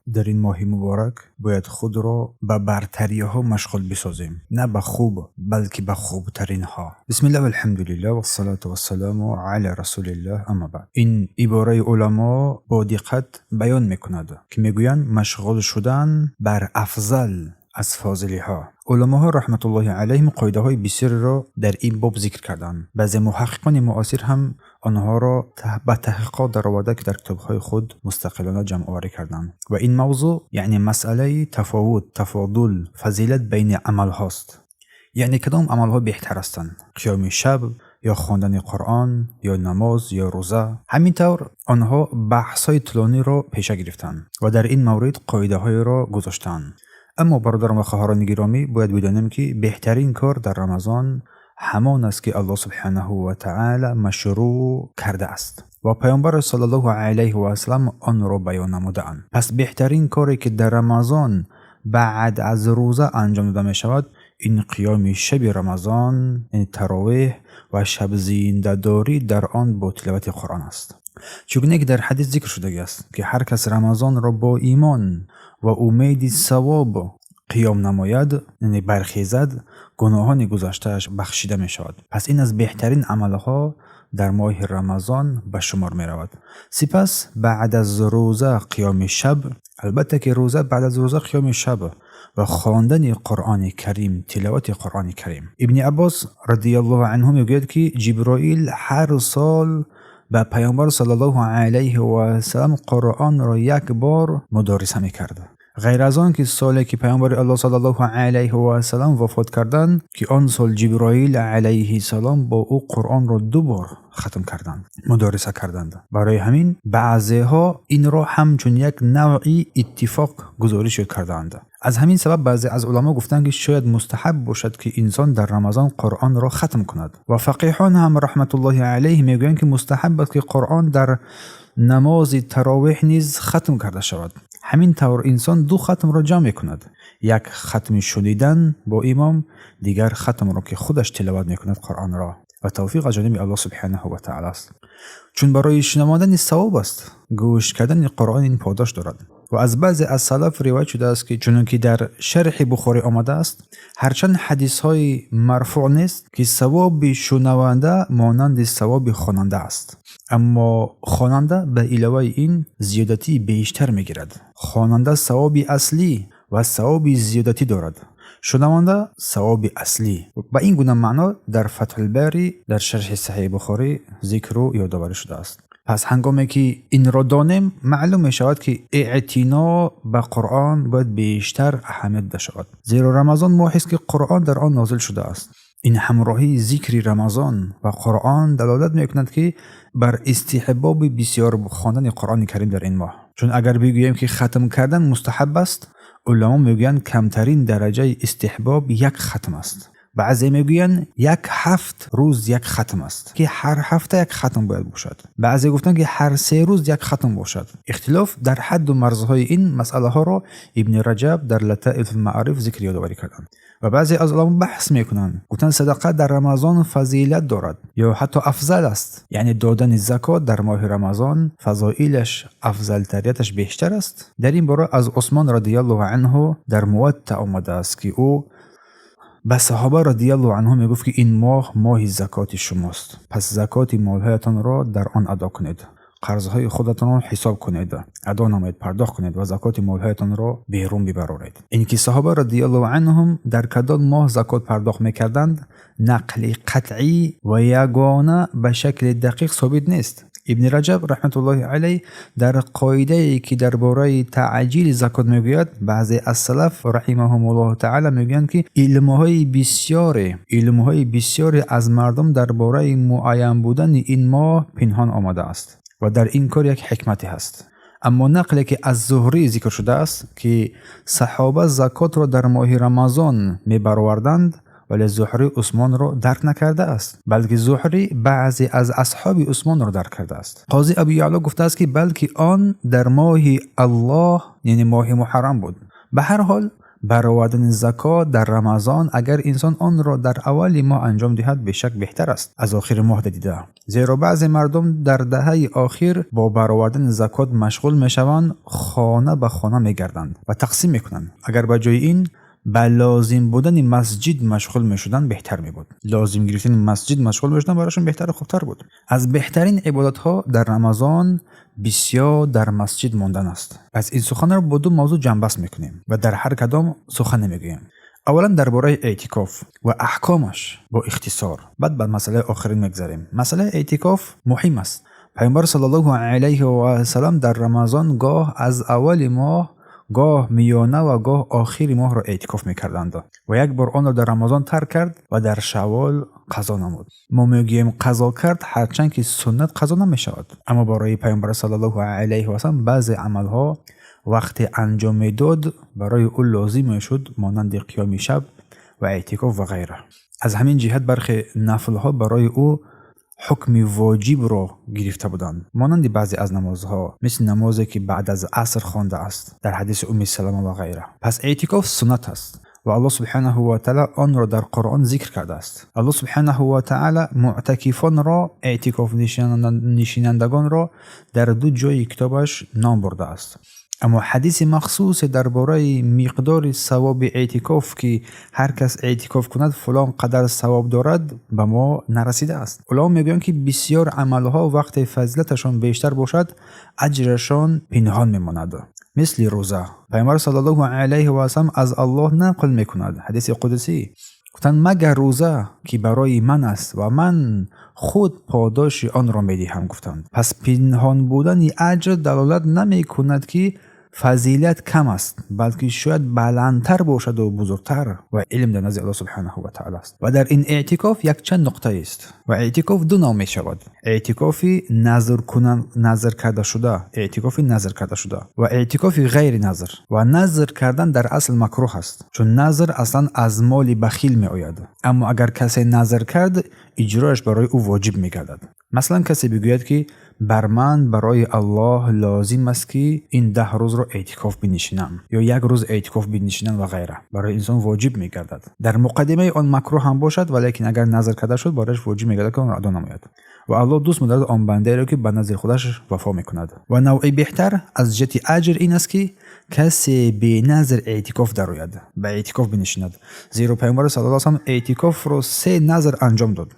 Дар ин моҳи муборак бояд худро ба бартариҳо машғул бисозем, на ба хуб, балки ба хубтаринҳо. Бисмиллаҳ, валҳамдулиллаҳ, вассалату вассаламу ала расулиллаҳ, амма баъд. Ин ибораи уламо бо диққат баён мекунад, ки мегӯянд машғул шудан бар афзал аз фозилиҳо. Уламоҳо раҳматуллоҳи алайҳим қоидаҳои бисёреро дар ин боб зикр карданд. Баъзе муҳаққиқони муосир ҳам онҳоро ба таҳқиқот дароварда, ки дар китобҳои худ мустақилона ҷамъоварӣ карданд. Ва ин мавзӯъ, яъне масъалаи тафовут, тафодул, фазилат байни амалҳост. Яъне кадом амалҳо беҳтар ҳастанд? Қиёми шаб ё хондани Қуръон ё намоз ё рӯза. Ҳамин тавр онҳо баҳсҳои тӯлониро пеша гирифтанд ва дар ин маврид қоидаҳоеро гузоштаанд. Аммо бародарон ва хоҳарони гиромӣ, бояд бидонем, ки беҳтарин кор дар Рамазон ҳамон аст, ки Аллоҳ субҳанаҳу ва таъала машрӯъ кардааст ва Паёмбар саллаллоҳу алайҳи васаллам онро баён намудаанд. Пас беҳтарин коре, ки дар Рамазон баъд аз рӯза анҷом дода мешавад, ин қиёми шаби Рамазон, яъне таровеҳ ва шабзиндадорӣ дар он бо тиловати Қуръон аст. Чугуне ки дар ҳадис зикр шудагиаст, ки ҳар кас Рамазонро бо имон ва умеди савоб қиём намояд, яъне бархезад, гуноҳони гузаштааш бахшида мешавад. Пас ин аз беҳтарин амалҳо дар моҳи Рамазон ба шумор меравад. Сипас баъд аз рӯза қиёми шаб, албатта ки рӯза, баъд аз рӯза қиёми шаб ва хондани Қуръони Карим, тиловати Қуръони Карим. Ибни Аббос радиаллоҳу анҳу мегӯяд, ки Ҷиброил ҳар сол ба Паёмбар саллаллоҳу алайҳи васаллам Қуръонро як бор мудориса мекард. Ғайр аз он ки соле ки Паёмбари Аллоҳ саллаллоҳу алайҳи васаллам вафот карданд, ки он сол Ҷиброил алайҳиссалом бо ӯ Қуръонро ду бор хатм карданд, мудориса карданд. Барои ҳамин баъзеҳо инро ҳамчун як навъи иттифоқ гузориш кардаанд. Аз ҳамин сабаб баъзе аз уламо гуфтанд, ки шояд мустаҳаб бошад, ки инсон дар Рамазон Қуръонро хатм кунад. Ва фақиҳон ҳам раҳматуллоҳи алайҳ мегӯянд, ки мустаҳаб аст, ки Қуръон дар намози таровеҳ низ хатм карда шавад. Ҳамин тавр инсон ду хатмро ҷамъ мекунад: як хатми шунидан бо имом, дигар хатмро, ки худаш тиловат мекунад Қуръонро. Ва тавфиқ аз ҷониби Аллоҳ субҳанаҳу ва таъала аст. Чун барои шунавандани савоб аст, гӯш кардани Қуръон ин подош дорад. Ва аз баъзе аз салаф ривоят шудааст, ки чунон ки дар шарҳи Бухорӣ омадааст, ҳарчанд ҳадисҳои марфӯъ нест, ки савоби шунаванда монанди савоби хонанда аст, аммо хонанда ба иловаи ин зиёдатии бештар мегирад. Хонанда савоби аслӣ ва савоби зиёдатӣ дорад, шунаванда савоби аслӣ. Ба ин гуна маъно дар Фатҳулбарӣ дар шарҳи Саҳиҳи Бухорӣ зикру ёдоварӣ шудааст. Пас ҳангоме ки инро донем, маълум мешавад, ки эътино ба Қуръон бояд бештар аҳамият дода шавад, зеро Рамазон моҳест, ки Қуръон дар он нозил шудааст. Ин ҳамроҳии зикри Рамазон ва Қуръон далолат мекунад, ки бар истиҳбоби бисёр хондани Қуръони Карим дар ин моҳ. Чун агар бигӯем, ки хатм кардан мустаҳаб аст, уламо мегӯянд, камтарин дараҷаи истиҳбоб як хатм аст. Баъзе мегӯянд, як ҳафт рӯз як хатм аст, ки ҳар ҳафта як хатм бояд бошад. Баъзе гуфтанд, ки ҳар 3 рӯз як хатм бошад. Ихтилоф дар ҳадду марзҳои ин масъалаҳоро Ибни Раҷаб дар Латаиф Маъриф зикр ёдоварӣ карданд. Ва баъзе аз уламо баҳс мекунанд, гуфтанд, садақа дар Рамазон фазилат дорад ё ҳатто афзал аст, яъне додани закот дар моҳи Рамазон фазоилаш, афзалтарияташ бештар аст. Дар ин бора аз Усмон радиаллоҳу анҳу дар Муатта омадааст, ки ӯ ба саҳоба радиаллоҳу анҳу мегуфт, ки ин моҳ моҳи закоти шумост, пас закоти молҳоятонро дар он адо кунед, қарзҳои худатонро ҳисоб кунед, адо намоед, пардохт кунед ва закоти молҳоятонро берун бибароред. Ин ки саҳоба радиаллоҳу анҳум дар кадом моҳ закот пардохт мекарданд, нақли қатъӣ ва ягона ба шакли дақиқ собит нест. Ибни Раҷаб раҳматуллоҳи алайҳ дар қоидае, ки дар бораи таъҷили закот мегӯяд, баъзе аз салаф раҳимаҳумуллоҳу таъала мегӯянд, ки илмҳои бисёре аз мардум дар бораи муайян будани ин моҳ пинҳон омадааст ва дар ин кор як ҳикмате ҳаст. Аммо нақле, ки аз Зуҳрӣ зикр шудааст, ки саҳоба закотро дар моҳи Рамазон мебароварданд, вале Зуҳрӣ Усмонро дарк накардааст, балки Зуҳрӣ баъзе аз асҳоби Усмонро дарк кардааст. Қозӣ Абу Яъло гуфтааст, ки балки он дар моҳи Аллоҳ, яъне моҳи Муҳаррам буд. Ба ҳар ҳол, Баровардани закот дар Рамазон, агар инсон онро дар аввали моҳ анҷом диҳад, бешак беҳтар аст аз охири моҳ дида. Зеро баъзе мардум дар даҳаи охир бо баровардани закот машғул мешаванд, хона ба хона мегарданд ва тақсим мекунанд. Агар ба ҷои ин ба лозим будани масҷид машғул мешуданд, беҳтар мебуд. Лозим гирифтани масҷид машғул мешуданд, барояшон беҳтару хубтар буд. Аз беҳтарин ибодатҳо дар Рамазон бисёр дар масҷид мондан аст. Пас ин суханро бо ду мавзӯъ ҷамъбаст мекунем ва дар ҳар кадом сухане мегӯем. Аввалан дар бораи эътикоф ва аҳкомаш бо ихтисор, баъд ба масъалаи охирин мегзарем. Масъалаи эътикоф муҳим аст. Пайғамбар саллаллоҳу алайҳи васаллам дар Рамазон гоҳ аз аввали моҳ, гоҳ миёна ва гоҳ охири моҳро эътикоф мекарданд ва як бор онро дар Рамазон тарк кард ва дар Шаввол қазо намуд. Мо мегӯем қазо кард, ҳарчанд ки суннат қазо намешавад, аммо барои Пайғамбар саллаллоҳу алайҳи васаллам баъзе амалҳо вақте анҷом медод, барои ӯ лозим мешуд, монанди қиёми шаб ва эътикоф ва ғайра. Аз ҳамин ҷиҳат бархе нафлҳо барои ӯ ҳукми воҷибро гирифта буданд, монанди баъзе аз намозҳо, мисли намозе ки баъд аз аср хондааст дар ҳадиси Умми Салама ва ғайра. Пас эътикоф суннат аст ва Аллоҳ субҳанаҳу ва таъала онро дар Қуръон зикр кардааст. Аллоҳ субҳанаҳу ва таъала муътакифонро, эътикоф нишинандагонро дар ду ҷои китобаш ном бурдааст. Аммо ҳадиси махсусе дар бораи миқдори савоби эътикоф, ки ҳар кас эътикоф кунад, фалон қадар савоб дорад, ба мо нарасидааст. Уламо мегӯянд, ки бисёр амалҳо вақте фазилаташон бештар бошад, аҷрашон пинҳон мемонад, мисли рӯза. Пайғамбар саллаллоҳу алайҳи васаллам аз Аллоҳ нақл мекунад ҳадиси қудсӣ, гуфтанд: «Магар рӯза, ки барои ман аст ва ман худ подоши онро медиҳам», гуфтанд. Пас пинҳон будани аҷр далолат намекунад, ки фазилат кам аст, балки шояд баландтар бошаду бузургтар, ва илм дар назди Аллоҳ субҳанаҳу ва таъала аст. Ва дар ин эътикоф якчанд нуқтаест. Ва эътикоф ду навъ мешавад: эътикофи назр кардашуда, эътикофи назр кардашуда ва эътикофи ғайри назр. Ва назр кардан дар асл макрӯҳ аст, чун назр аслан аз моли бахил меояд. Аммо агар касе назр кард, иҷрояш барои ӯ воҷиб мегардад. Масалан, касе бигӯяд, ки бар ман барои Аллоҳ лозим аст, ки ин 10 рӯзро эътикоф бинишинам ё як рӯз эътикоф бинишинам ва ғайра, барои инсон воҷиб мегардад. Дар муқаддимаи он макрӯҳ ҳам бошад, валекин агар назр карда шуд, барояш воҷиб мегардад, ки онро адо намояд. Ва Аллоҳ дӯст медорад он бандаеро, ки ба назри худаш вафо мекунад. Ва навъи беҳтар аз ҷиҳати аҷр ин аст, ки касе беназр эътикоф дарояд, ба эътикоф бинишинад, зеро Пайғамбар саллаллоҳу алайҳи васаллам эътикофро се назр анҷом дод.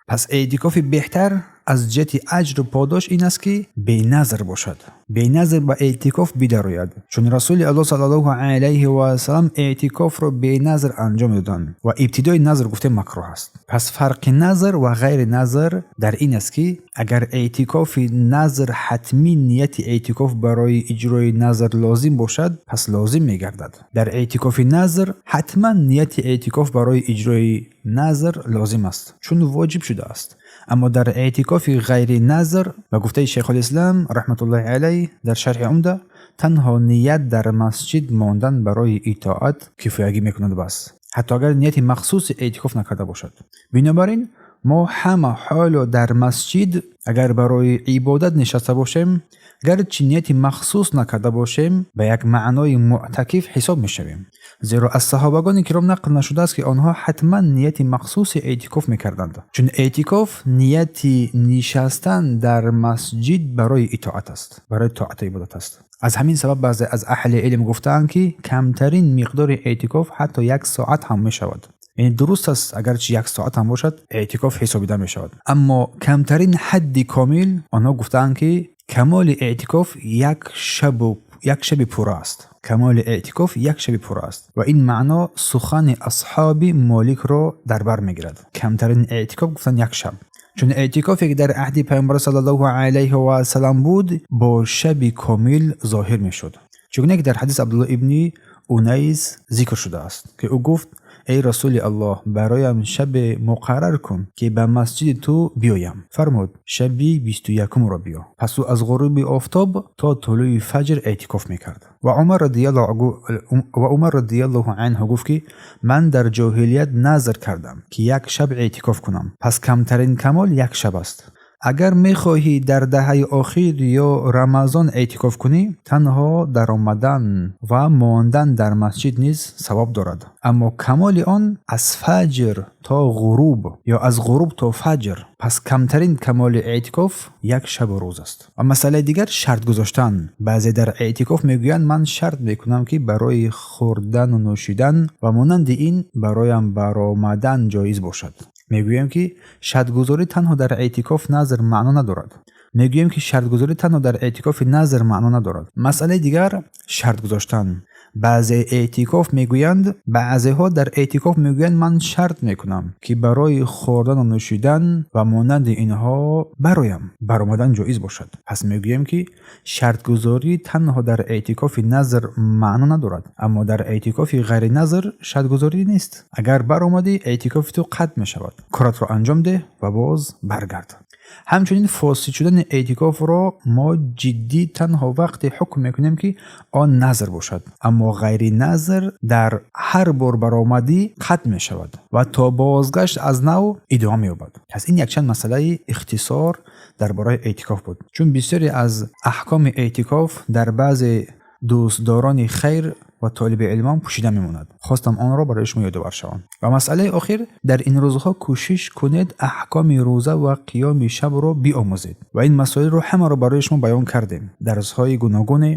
Пас эътикофи беҳтар аз ҷиҳати аҷру подош ин аст, ки беназр бошад, беназр ба эътикоф бидарояд, чун Расули Аллоҳ саллаллоҳу алайҳи васаллам эътикофро беназр анҷом медоданд. Ва ибтидои назр, гуфтем, макрӯҳ аст. Пас фарқи назр ва ғайри назр дар ин аст, ки агар эътикофи назр ҳатмӣ нияти эътикоф барои иҷрои назр лозим бошад, пас лозим мегардад. Дар эътикофи назр ҳатман нияти эътикоф барои иҷрои назр лозим аст, чун воҷиб шудааст. Аммо дар эътикофи ғайри назр, ба гуфтаи Шайхулислам раҳматуллоҳи алайҳ дар Шарҳи Умда, танҳо ният дар масҷид мондан барои итоат кифоягӣ мекунад, бас, ҳатто агар нияти махсуси эътикоф накарда бошад. Бинобар ин мо ҳама ҳоло дар масҷид агар барои ибодат нишаста бошем, гарчи нияти махсус накарда бошем, ба як маънои муътакиф ҳисоб мешавем, зеро аз саҳобагони киром нақл нашудааст, ки онҳо ҳатман нияти махсуси эътикоф мекарданд, чун эътикоф нияти нишастан дар масҷид барои итоат аст, барои тоату ибодат аст. Аз ҳамин сабаб баъзе аз аҳли илм гуфтаанд, ки камтарин миқдори эътикоф ҳатто як соат ҳам мешавад. Яъне дуруст аст, агарчи як соат ҳам бошад, эътикоф ҳисобида мешавад, аммо камтарин ҳадди комил, онҳо гуфтаанд, ки камоли эътикоф як шабу як шаби пурра аст. Камоли эътикоф як шаби пурра аст ва ин маъно сухани асҳоби Моликро дар бар мегирад. Камтарин эътикоф гуфтан як шаб, чун эътикофе ки дар аҳди Пайғамбар саллаллоҳу алайҳи васаллам буд, бо шаби комил зоҳир мешуд, чугуне ки дар ҳадис Абдулло ибни Унайс зикр шудааст, ки ӯ гуфт: «Эй Расули Аллоҳ, бароям шабе муқаррар кун, ки ба масҷиди ту биёям». Фармуд: «Шаби 21-умро биё». Пас ӯ аз ғуруби офтоб то тулӯи фаҷр эътикоф мекард. Ва Умар радиаллоҳу анҳу гуфт, ки ман дар ҷоҳилият назр кардам, ки як шаб эътикоф кунам. Пас камтарин камол як шаб аст. Агар мехоҳӣ дар даҳаи охир ё Рамазон эътикоф кунӣ, танҳо даромадан ва мондан дар масҷид низ савоб дорад. Аммо камоли он аз фаҷр то ғуруб ё аз ғуруб то фаҷр. Пас камтарин камоли эътикоф як шабу рӯз аст. Ва масъалаи дигар шарт гузоштан. Баъзе дар эътикоф мегӯянд ман шарт мекунам, ки барои хӯрдану нӯшидан ва монанди ин бароям баромадан ҷоиз бошад. Мегӯем, ки шартгузорӣ танҳо дар эътикоф назр маъно надорад. Мегӯем, ки шартгузорӣ танҳо дар эътикофи назр маъно надорад. Масъалаи дигар шарт гузоштан. Баъзе эътикоф мегӯянд, баъзеҳо дар эътикоф мегӯянд ман шарт мекунам, ки барои хӯрдану нӯшидан ва монанди инҳо бароям баромадан ҷоиз бошад. Пас мегӯем, ки шартгузорӣ танҳо дар эътикофи назр маъно надорад, аммо дар эътикофи ғайри назр шартгузорӣ нест. Агар баромадӣ, эътикофи ту қатъ мешавад. Коратро анҷом деҳ ва боз баргард. Ҳамчунин фосид шудани эътикофро мо ҷиддӣ танҳо вақте ҳукм мекунем, ки он назр бошад, аммо ғайри назр дар ҳар бор баромадӣ қатъ мешавад ва то бозгашт аз нав идома меёбад. Пас ин якчанд масъалаи ихтисор дар бораи эътикоф буд, чун бисёре аз аҳкоми эътикоф дар баъзе дӯстдорони хайр ва толиби илмон пӯшида мемонад. Хостам онро барои шумо ёдовар шавам. Ва масъалаи охир, дар ин рӯзҳо кӯшиш кунед аҳкоми рӯза ва қиёми шабро биомӯзед. Ва ин масоилро ҳамаро барои шумо баён кардем. Дарсҳои гуногуне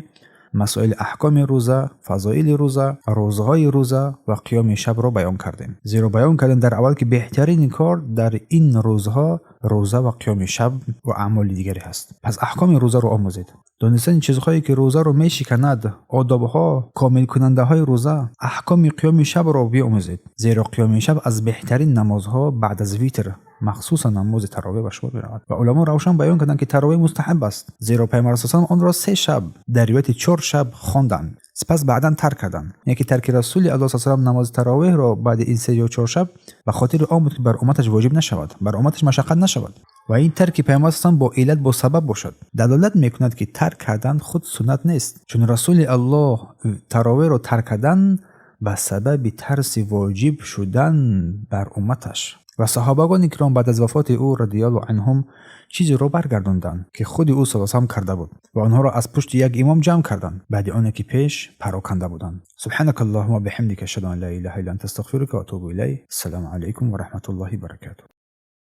масоили аҳкоми рӯза, фазоили рӯза, рӯзҳои рӯза ва қиёми шабро баён кардем. Зеро баён кардем дар аввал, ки беҳтарин кор дар ин рӯзҳо рӯза ва қиёми шаб ва аъмоли дигаре ҳаст. Пас аҳкоми рӯзаро омӯзед. Донистани чизҳое, ки рӯзаро мешиканад, одобҳо, комилкунандаҳои рӯза, аҳкоми қиёми шабро биомӯзед. Зеро қиёми шаб аз беҳтарин намозҳо баъд аз витр, махсусан намози таровеҳ ба шумор меравад. Ва уламо равшан баён карданд, ки таровеҳ мустаҳаб аст, зеро Пайғамбар саллаллоҳу алайҳи онро 3 шаб, дар ривояти 4 шаб хонданд, сипас баъдан тарк карданд. Яъне ки тарки Расули Аллоҳ саллаллоҳу алайҳи васаллам намози таровеҳро баъди ин 3 ё 4 шаб ба хотири он буд, ки бар умматаш воҷиб нашавад, бар умматаш машаққат нашавад. Ва ин тарки Пайғамбар саллаллоҳу бо иллат, бо сабаб бошад. Далолат мекунад, ки тарк кардан худ суннат нест, чун Расули Аллоҳ таровеҳро тарк кардан ба сабаби тарси воҷиб шудан бар умматаш. Ва саҳобагони киром баъд аз вафоти ӯ радиаллоҳу анҳум чизеро баргардонданд, ки худи ӯ саллаллоҳу алайҳи васаллам карда буд ва онҳоро аз пушти як имом ҷамъ карданд, баъди оне ки пеш пароканда буданд. Субҳанака Аллоҳумма биҳамдика, ашҳаду ан ла илаҳа илла анта, астағфирука ва атубу илайк. Ассалому алайкум ва раҳматуллоҳи ва баракатуҳ.